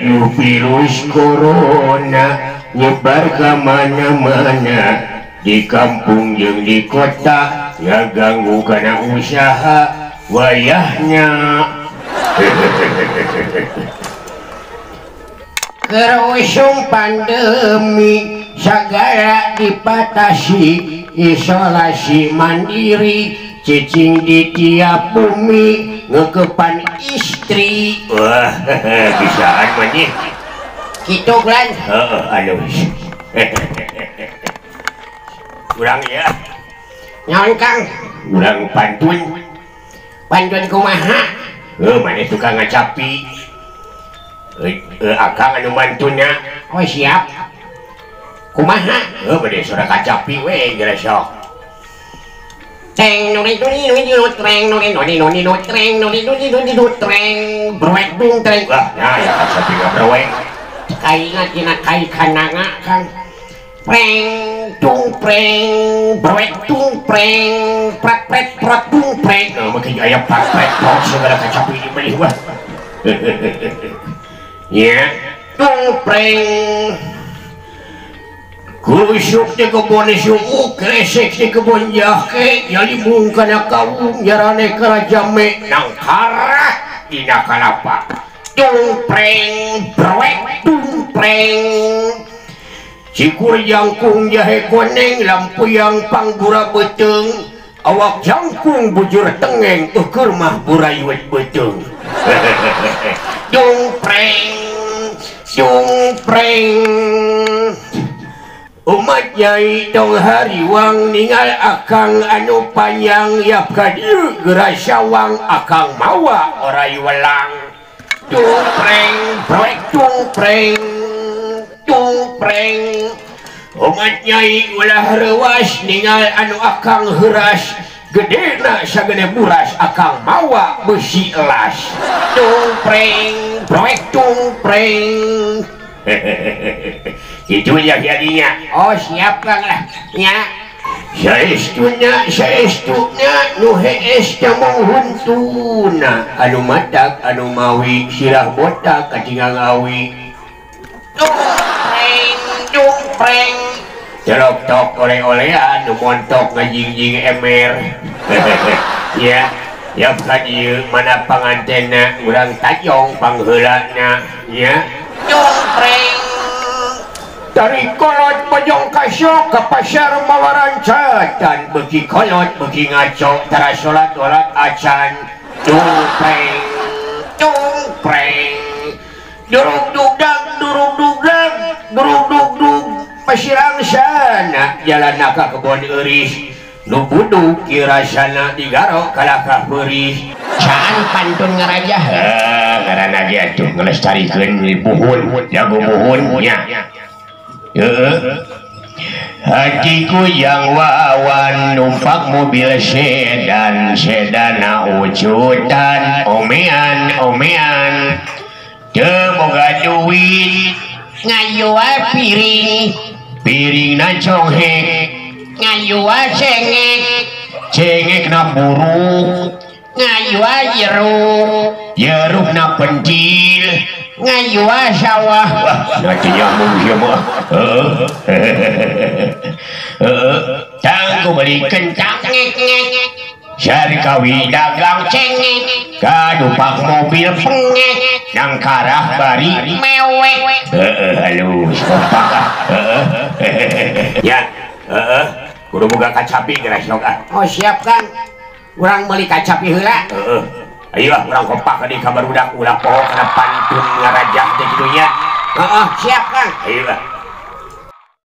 Laju virus corona nyebar ke mana-mana, di kampung jeung di kota ngaganggu kana usaha wayahnya. Kerusung pandemi segala dibatasi, isolasi mandiri, cicing di tiap bumi ngekepan istri. Wah, bisaan mah nih. Kitu kan? Heeh, alus. Urang ya. Nyaon Kang? Urang pantun. Pantun kumaha? Heuh, maneh tukang ngacapi. Akang anu mantunna. Oh, siap. Kumaha? Heuh, bade sora kacapi we geura sok. Teng nori nori nori nori treng nori nori nori nori treng nori nori nori nori treng brewek dung treng. Wah, nah ya kacapi ga brewek. Kaina tina kai kananga Kang. Preng dung preng brewek dung preng prat pret prot dung preng. Nah, make aya prat pret prot segala kacapi di beuh wah. Ya, dung preng. Kusuk di kebun suku, kresek di kebun jahe, nyalibung kana kawung, jarane karajame, nangkarah dina kalapa. Dung preng, brewek dung preng. Cikur jangkung jahe koneng, lampu yang panggura beuteung, awak jangkung bujur tengeng, ukur mah burayut beuteung. Dung preng, dung preng. Umat nyai tong hariwang ningal akang anu panjang yap ka dieu geura sawang akang mawa orai welang. Dung preng brewek dung preng dung preng. Umat nyai ulah reuas ningal anu akang heuras gedena sagede buras akang mawa beusi elas. Dung preng brewek dung preng. Itu ya jadinya. Oh siap Kang lah. Ya. Saestuna saestuna nu hees mong huntuna anu matak anu mawi sirah botak katingang awi. Dung preng dung preng. Celok tok oleh-olean nu montok ngajingjing emer. Ya. Ya ka dieu mana pangantena urang tajong pangheulana ya. Dung preng. Dari kolot bojong kasok ke pasar mawaran catan beki kolot beki ngaco tara salat salat acan. Dung preng dung preng. Durung dugdang durung dugdang durung dugdug pasirang sana jalan ka kebon euris nu buduk kirasana digaro kalakah beuris. Caan pantun ngarajah. Ngaranna ge atuh ngalestarikeun buhun jago buhun nya. Hatiku yang wawan numpak mobil sedan sedana ucutan omean omean teu boga duit ngayual piring piring na conghek ngayual cengek cengek na buruk ngayual jeruk jeruk na pentil ngayual sawah. Wah, nanti nyambung sieu mah. Heeh. Tangku beli kentang ngek ngek sarkawi dagang cengek kadupak mobil pengek nangkarah bari mewek. Heeh, halus kompak ah. Heeh. Ya, heeh. Kudu boga kacapi geura sok ah. Oh siap Kang. Urang meuli kacapi heula. Heeh. Ayo ah, urang kompak di kabar udah ulah poho kana pantun ngarajah teh kitu nya. Heeh, siap Kang. Ayo ah.